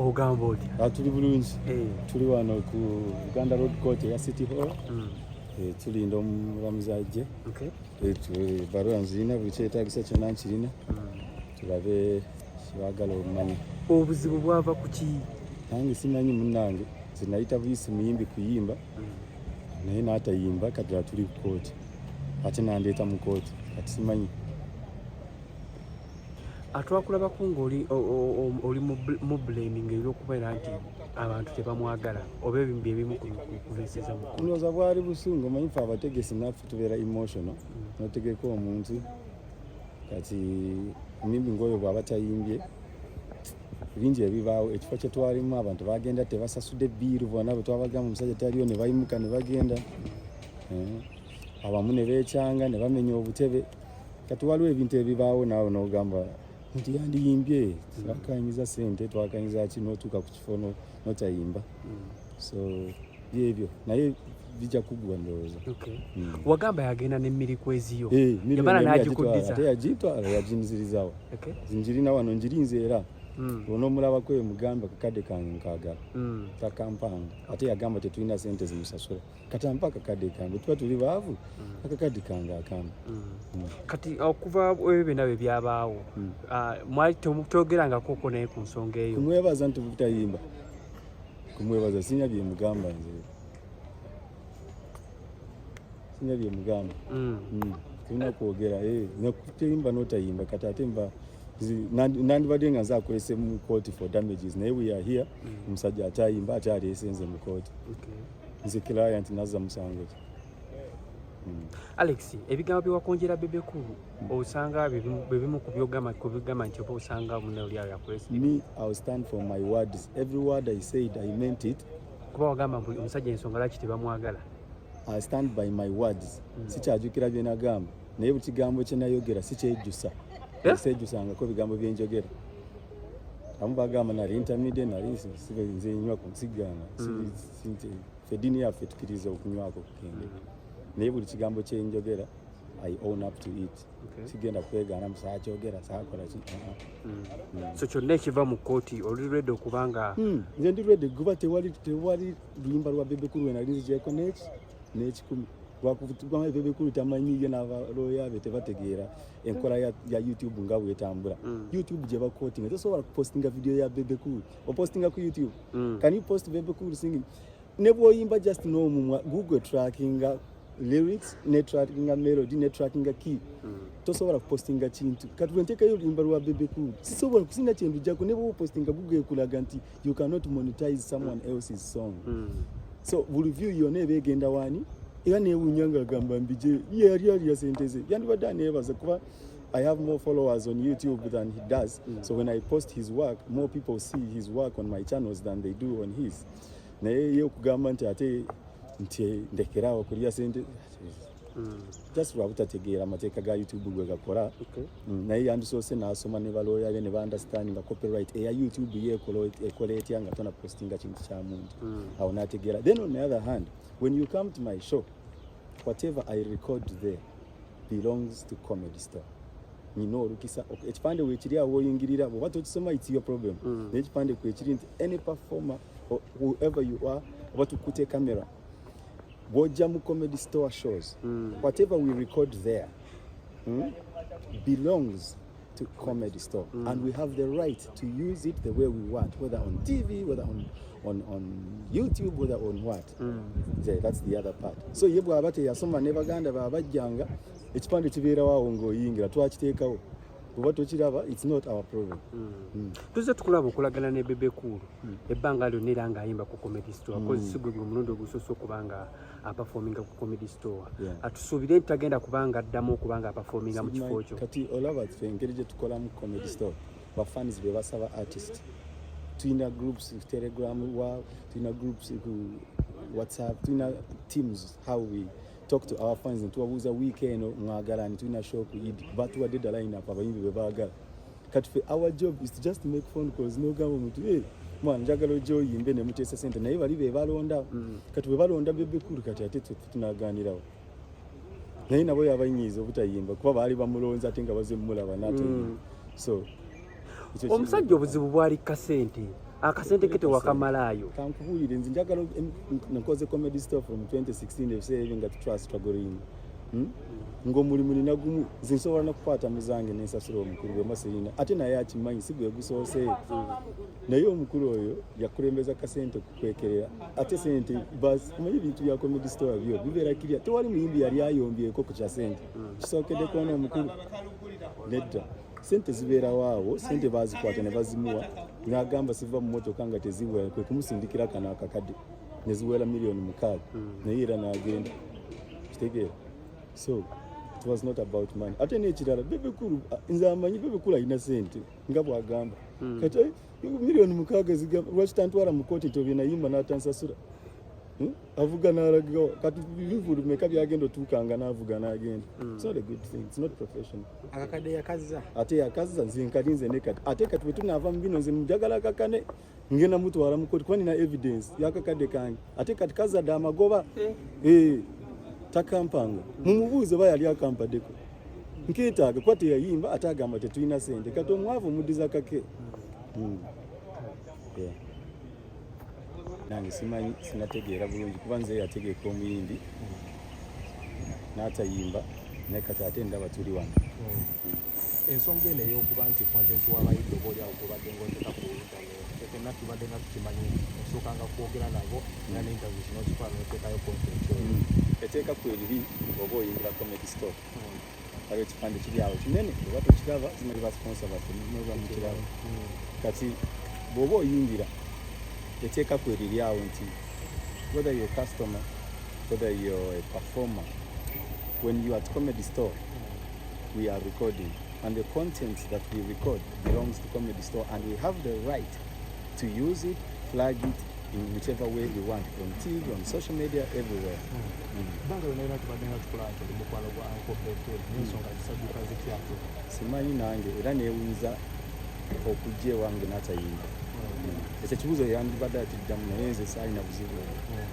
Ogamba otya? Ah, tuli bulungi. Eh. Tuli wano ku Uganda Road Court eya City Hall. Eh, tulinda omulamuzi ajje. Eh, baluwa nzirina, buli kyetaagisa kyonna nkirina. Tulabe kyebagala omumanya. Obuzibu bwava ku ki? Nange simanyi munnange, nze nayita buyisi muyimbi kuyimba naye n'atayimba, kati tuli ku kooti ate nandeeta mu kooti, kati simanyi. Atwakulabako ng'oli oli mu blaming ebyokubeera nti abantu tebamwagala oba ebimu byebimu kubeseza mu kooti. Ndowooza bwali busungu, omanyi ffe abategesi naffe tubeera emotional, notegeka omuntu, kati omuyimbi ng'oyo bw'aba tayimbye, bingi ebibaawo. Ekifo kye twalimu abantu bagenda tebasasudde bill, bonna bwe twabagamba omusajja taliyo ne bayimuka ne bagenda. Eh, abamu ne beekyanga ne bamenya obutebe. Kati waliwo ebintu ebibaawo naawe n'ogamba nti yandiyimbye, twakanyiza sente, twakanyiza ki, n'otuuka ku kifo n'otayimba. So byebyo, naye bijja kuggwa ndowooza. Wagamba yagenda n'emmirikweziyo. Eh, miliyoni Yamala emu n'agikuddiza. ate yagitwala, yaginzirizawo. Njirina wano, njirinze era onoomulabako eyo mugamba kakadde kange nkaagala. Takampanga, ate yagamba tetulina sente zimusasula, kati ampa akakadde kange, tuba tuli baavu, akakadde kange akampa. Kati okuva ebyo byonna bwe byabaawo, ah, mwali tyogerangako naye ku nsonga eyo? Kumwebaza nti butayimba, kumwebaza sinya byemugamba, nze sinya byemugamba. Tulina kwogera, eh, nekutayimba notayimba, kati ate mba nandibadde nga nze akulese mu court for damages, naye we are here, omusajja atayimba ate aleese nze mu court. Nze client nazza musango ki? Alex, ebigambo byewakonjera Bebe Cool osanga byebimu ku byogamba ku bigamba nti oba osanga munne oli awo yakulese? Me, I'll stand for my words. Every word I said, I meant it. Kuba wagamba mbu omusajja ensonga lwaki tebamwagala. I stand by my words. Sikyajukira bye nagamba, naye buli kigambo kye nayogera sikyejjusa. Eh? Sejjusangako bigambo bye njogera. Abamu bagamba nali ntamidde, nali nze nywako, nsigaana. Ffe eddiini yaffe tukiriza okunywako kukende, naye buli kigambo kye njogera, I own up to it. Sigenda kwegaana mbu saakyogera, saakola ki. Uh-uh. So kyonna ekiva mu kooti oli ready okubanga? Nze ndi ready, kuba tewali luyimba lwa Bebe Cool lwe nali nzigyeko n'eki n'ekikumi, lwakubanga Bebe Cool tamanyi, ye n'abalooya be tebategeera enkola ya YouTube nga bwetambula. YouTube gye bakotinga, tosobola kupostinga video ya Bebe Cool. Opostinga ku YouTube? Can you post Bebe Cool singing? Ne bw'oyimba just n'omumwa, Google trackinga lyrics, ne trackinga melody, ne trackinga key. Tosobola kupostinga kintu. Kati bwe nteekayo oluyimba lwa Bebe Cool, sisobola kusinga kyendujjako. Ne bw'opostinga, Google ekulaga nti you cannot monetize someone else's song. So buli view yonna eba egenda wani? Era neewuunya nga agamba mbije, ye yali alya sente ze, yandibadde aneebaza kuba I have more followers on YouTube than he does. So when I post his work, more people see his work on my channels than they do on his. Naye ye okugamba nti ate nti ndekeraawo kulya sente, just lwa butategeera amateeka ga YouTube gwe gakola. Naye yandisoose n'asoma ne balooya be ne baunderstandinga copyright eya YouTube ye ekola etya nga tona postinga kintu kya muntu. Awo n'ategeera. Then on the other hand, when you come to my show, whatever I record there belongs to Comedy Store. Nina olukisa ekipande weekiri awo woyingirira, bw'oba tokisoma, it's your problem. Naye ekipande kwekiri nti any performer or whoever you are, oba tukute camera, bw'ojja mu Comedy Store shows, whatever we record there, belongs to Comedy Store, and we have the right to use it the way we want, whether on TV, whether on YouTube, whether on what. Yeah, that's the other part. So ye bw'aba teyasoma ne baganda babajjanga, ekipande kibeerawo awo ng'oyingira, twakiteekawo, bw'oba tokiraba, it's not our problem. Tuzze tukulaba okulagana ne Bebe Cool ebbanga lyonna era ng'ayimba ku Comedy Store. Kozi si gwe gwe mulundi ogusoose okuba nga aperforminga ku Comedy Store. Atusuubire nti tagenda kubanga addamu okuba nga aperforminga mu kifo kyo? Kati olaba ffe engeri gye tukolamu Comedy Store, bafans be basaba artist. Tulina groups ku Telegram, wa tulina groups ku WhatsApp, tulina teams, how we talk to our fans netubabuuza wiiki eno mwagala ni tulina show ku Eid, batuwadde dda line up abayimbi be baagala. Kati ffe our job is to just make phone calls n'ogamba omuntu, "Hey, mwana, njagala ojja oyimbe," ne muteesa sente, naye bali be balonda. Kati bwe balonda Bebe Cool, kati ate tunaganirawo? Naye nabo yabanyiiza obutayimba kuba baali bamulonze ate nga baze mumulaba n'atayimba. So Omusajja obuzibu bwali kasente. Akasente ke tewakamalaayo. Kankubuulire, nze njagala nkoze Comedy Store from 2016, ebiseera ebyo nga tutwastruggling, Ng'omulimu nina gumu, nze nsobola nokukwata muzange nensasula omukulu bwemba sirina, ate naye akimanyi si gwe gusoose. Naye omukulu oyo yakulembeza kasente kukwekerera, ate sente bas omanyi ebintu bya Comedy Store byo bibeera kirya, tewali muyimbi yali ayombyeko ku kya sente kisookedde kuona omukulu. Nedda, sente zibeerawo awo, sente bazikwata ne bazimuwa, n'agamba siva mu motoka nga teziwera, kwe kumusindikira kano akakadde ne ziwera 6 million, naye era n'agenda. Kitegeera? So it was not about money. Ate n'ekirala, Bebe Cool, nze amanyi Bebe Cool alina sente nga bw'agamba. Kati 6 million zigamba lwaki tantwala mu kooti nti obye nayimba n'atansasula? Avuga n'alagawa? Kati bivulu meka byagenda otuukanga n'avuga n'agenda? It's not a good thing, it's not professional. Akakadde yakazza. Ate yakazza, nze nkalinze ne kati, ate kati bwe tunaava mu bino, nze njagala kakane ngenda mutwala mu kooti kuba nina evidence yakakadde kange. Ate kati kazadde amagoba. Eh, takampanga, mumubuuze oba yali akampaddeko. Nkeetaaga kuba teyayimba, ate agamba tetulina sente. Kati omwavu omuddiza kake. Yeah. Nange simanyi, sinategeera bulungi kuba nze yategeeka omuyimbi n'atayimba, naye kati ate ndaba tuli wano. Ensonga eno ey'okuba nti content w'abayimbi oba oliawo gobadde ng'oteeka ku internet, ffenna tubadde nga tukimanyi nti osookanga kwogera nabo era ne interviews n'okikola n'oteekayo content oyo. Eteeka ku eriri oba oyingira Comedy Store, waliwo ekipande kiri awo kinene, oba tokiraba, zimali ba sponsor baffe noba mukiraba. Kati bw'oba oyingira, eteeka ku eriri awo nti whether you're a customer, whether you're a performer, when you are at Comedy Store, we are recording, and the content that we record belongs to Comedy Store, and we have the right to use it, flag it in whichever way we want, on TV, on social media, everywhere. Ebbanga lyonna lyonna tubadde nga tukola nti oli mukwano gwa Uncle Bebe, n'ensonga zisajjuka zitya ate? Simanyi nange, era neewuunyisa okujja ewange n'atayimba. Ekyo ekibuuzo yandibadde akiddamu, naye nze saalina buzibu.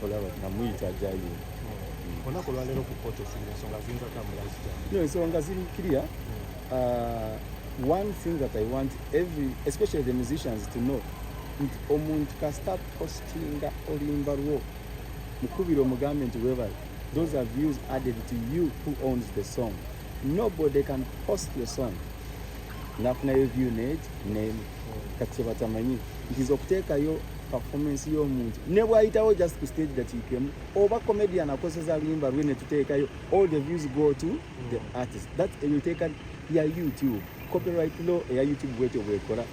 Olaba namuyita ajja ayimba. Olunaku olwaleero ku kooti osuubira ensonga ziyinza tambula zitya? No, ensonga ziri clear. One thing that I want every, especially the musicians, to know nti omuntu kasita postinga oluyimba lwo, mukubire omugambe nti webale. Those are views added to you who owns the song. Nobody can post your song nafunayo view net name. Kati kyebatamanyi nti nze okuteekayo performance y'omuntu ne bwayitawo just ku stage dakiika emu, oba comedian akozesa luyimba lwe ne tuteekayo, all the views go to the artist. That eyo teeka ya YouTube, copyright law eya YouTube bwetyo bwekola.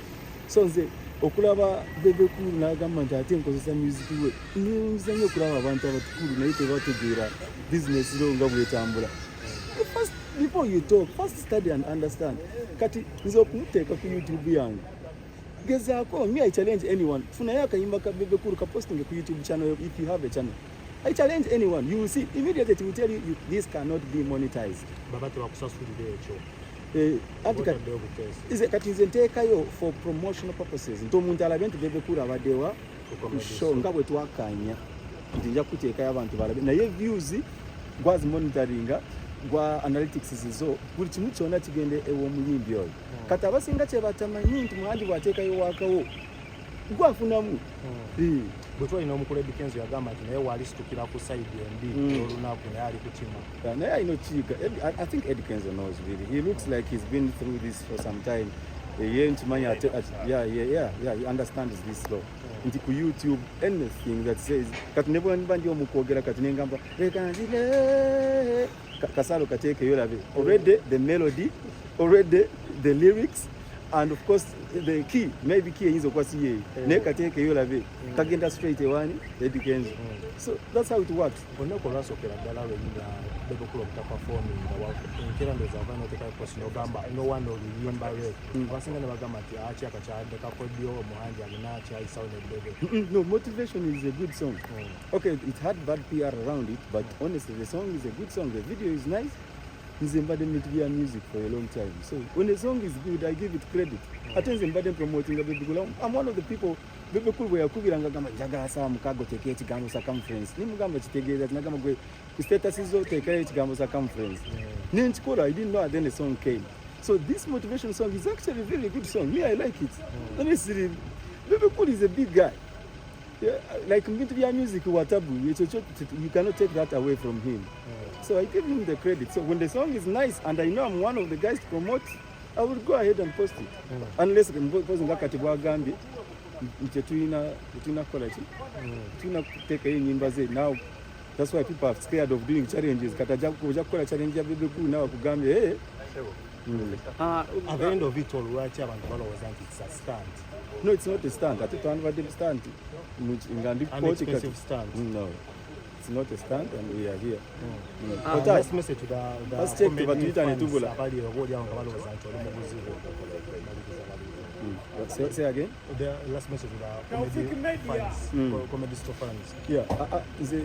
So nze okulaba Bebe Cool n'agamba nti ate nkozesa music we, newuunyisa nnyo okulaba abantu abatukulu naye tebategeera business law nga bwetambula. First, before you talk, first study and understand. Kati nze okumuteeka ku YouTube yange, gezaako, me I challenge anyone, funayo akayimba ka Bebe Cool, kaposting ku YouTube channel if you have a channel. I challenge anyone, you will see immediately it will tell you, this cannot be monetized. Baba tebakusasulira ekyo. Eh, anti kati otaddeyo buteesi. Kati nze nteekayo for promotional purposes nti omuntu alabe nti Bebe Cool abaddewa ku show, nga bwe twakanya nti nja kuteekayo abantu balabe, naye views gwazimonitoringa, gwa analytics zizo, buli kimu kyonna kigenda ew'omuyimbi oyo. Kati abasinga kye batamanyi nti muhandi bw'ateekayo waakawo gwafunamu. Eh. Bwe twalina omukulu Eddy Kenzo, yagamba nti naye wali situkira ku side embi olunaku naye ali kukima. Yeah, naye alina okukiyiga. I think Eddie Kenzo knows really. He looks like he's been through this for some time. Eh, ye nkimanyi ate yeah, he understands this law. Nti ku YouTube, anything that says, kati ne bwe mba ndi omukwogera kati nengamba leka nzire kasalo kateekeyo labe, already the melody, already the lyrics, and of course the key, maybe key eyinza okuba si yeeyo, naye kateekeyo labe kagenda straight ewani Eddie Kenzo. So that's how it works. Olunaku olwasookera ddala lwenyini Bebe Cool obutaperforminga, enkeera ndowooza ava noteekayo post nogamba nowana oluyimba lwe, abasinga ne bagamba nti akyaka kyadde kakodyo, omuhangi alina kyayisawo ne Bebe. No, Motivation is a good song. Okay, it had bad PR around it, but honestly, the song is a good song. The video is nice. Nze mbadde mu bintu bya music for a long time. So when the song is good, I give it credit. Ate nze mbadde promoting Bebe Cool. I'm one of the people Bebe Cool bwe yakubiranga gamba njagala 6:00 oteeke ekigambo circumference. Nimugamba kitegeeza ati, nagamba gwe ku status zo oteekayo ekigambo circumference. Nenkikola, I didn't know, and then the song came. So this Motivation song is actually a very good song. Me, I like it. Honestly, Bebe Cool is a big guy. Yeah, like mu bintu bya music watabu ekyo kyo you cannot take that away from him. So I give him the credit. So when the song is nice and I know I'm one of the guys to promote, I will go ahead and post it. Unless mpozi nga kati bwagambye nti tetulina kukola ki, tulina kuteekayo ennyimba ze. Now that's why people are scared of doing challenges. Kati ojja kukola challenge ya Bebe Cool nawe akugambye, "Hey." At the end of it all, lwaki abantu balowooza nti it's a stunt? No, it's not a stunt. Ate twandibadde stunt nga ndi An kooti kati. Expensive stunt. No, it's not a stunt and we are here. Last message to the Let's check comedy tubatuyita ne fans tubula. Abali oba oliawo nga balowooza nti oli mu buzibu. Maliriza, maliriza. Say again. The last message to the comedy fans, comedy store fans. Yeah, nze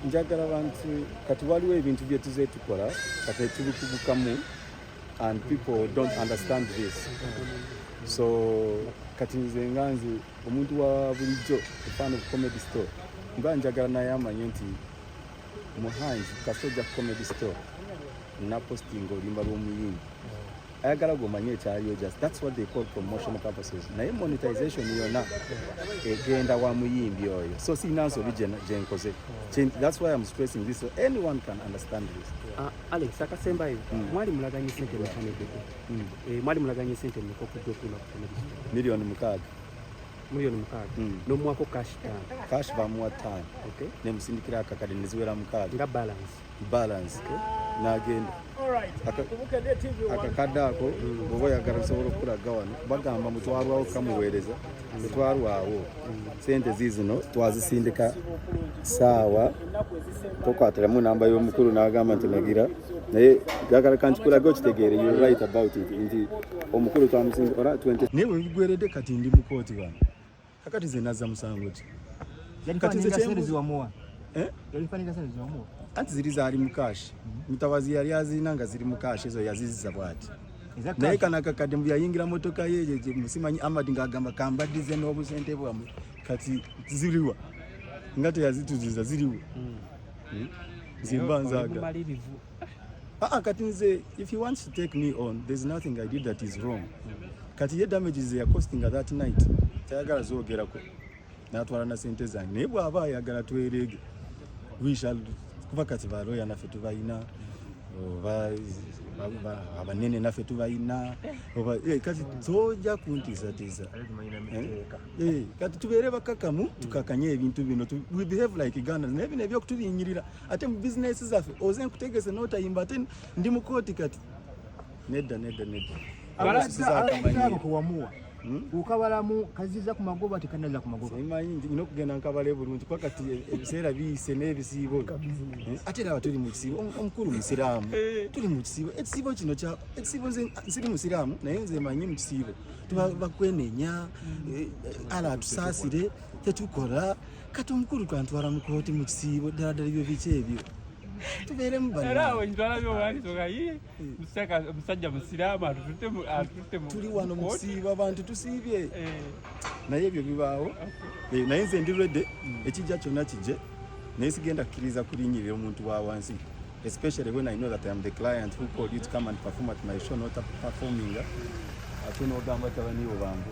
njagala bantu kati waliwo ebintu bye tuze tukola kati tubikugukamu and people don't understand this. So kati nze nga nze omuntu wa bulijjo, a fan of Comedy Store, mba njagala naye amanye nti Muhangi kasojja Comedy Store napostinga oluyimba lw'omuyimbi ayagala gwomanye ekyaliyo. Just that's what they call promotional purposes, naye monetization yonna egenda wa muyimbi oyo. So sirina nsobi gye nkoze. That's why I'm stressing this so anyone can understand this. Ah, Alex, akasembayo, mwali mulaganye sente meka ne Bebe? Eh, mwali mulaganye sente mmeka okujja okuyimba ku Comedy Store? 6 million. 6 million. N'omuwako cash 5? Cash bamuwa 5. Nemusindikira akakadde neziwera 6. Nga balance? Balance n'agenda. Akakadde ako bw'oba oyagala nsobola okukulaga wano. Bagamba mutwalwawo kamuweereza, tetwalwawo. Sente ziizino twazisindika saawa tokwatiramu namba y'omukulu n'agamba nti nagira naye gagala kankikulaga okitegeere. You right about it nti omukulu twamusindika ora 20 naye bwe bigweredde kati ndi mu kooti wano. Kakati nze nazza musango ki? Kati nze Yalifanika sente ziwamuwa. Eh? Yalifanika sente ziwamuwa. Anti ziri zaali mu cash. Mutabazi yali azirina nga ziri mu cash, ezo yaziziza bwati. Eza Naye cash. kano akakadde mbu yayingira motoka ye musimanyi Amadi ng'agamba kambaddize n'obusente bwammwe. Kati ziriwa nga teyazituziza ziriwa? Nze mba nzaaga. Mumalirivu. Ah, kati nze if he wants to take me on, there's nothing I did that is wrong. Kati ye damages ze yacostinga that night tayagala zoogerako, n'atwala na sente zange. Naye bw'aba ayagala twereege, we shall, kuba kati balooya naffe tubalina oba abanene naffe tubalina oba kati tojja kuntiisatiisa. Eh, kati tubeere bakakamu tukakanye ebintu bino. We behave like Uganda, naye bino ebyokutulinyirira ate mu bizinesi zaffe oze nkutegese n'otayimba ate ndi mu kooti kati nedda, nedda, nedda. Ako kewamuwa okabalamu kaziza ku magoba, tekanaza ku magoba? Simanyi, nina okugenda nkabale bulungi kuba kati ebiseera biyise n'ebisiibo. Eh, ate era tuli mu kisiibo. Omukulu musiraamu, tuli mu kisiibo. Ekisiibo kino kya ekisiibo nze siri musiraamu naye nze manyi mu kisiibo tuba bakwenenya, ala atusaasire tetukola. Kati omukulu twantwala mu kooti mu kisiibo ddala ddala ebyo biki ebyo tubeeremu Era bannange. awo ekitwala byowandisa ye omusajja musiraamu atututte mu Tuli wano mu kooti. kisiibo, abantu tusiibye. Eh, Naye ebyo bibaawo. Eh, naye nze ndi ready, ekijja kyonna kijje, naye sigenda kukkiriza kulinnyirira omuntu wa wansi, especially when I know that I am the client who called you to come and perform at my show, not performing ate n'ogamba tabaniibo banvu.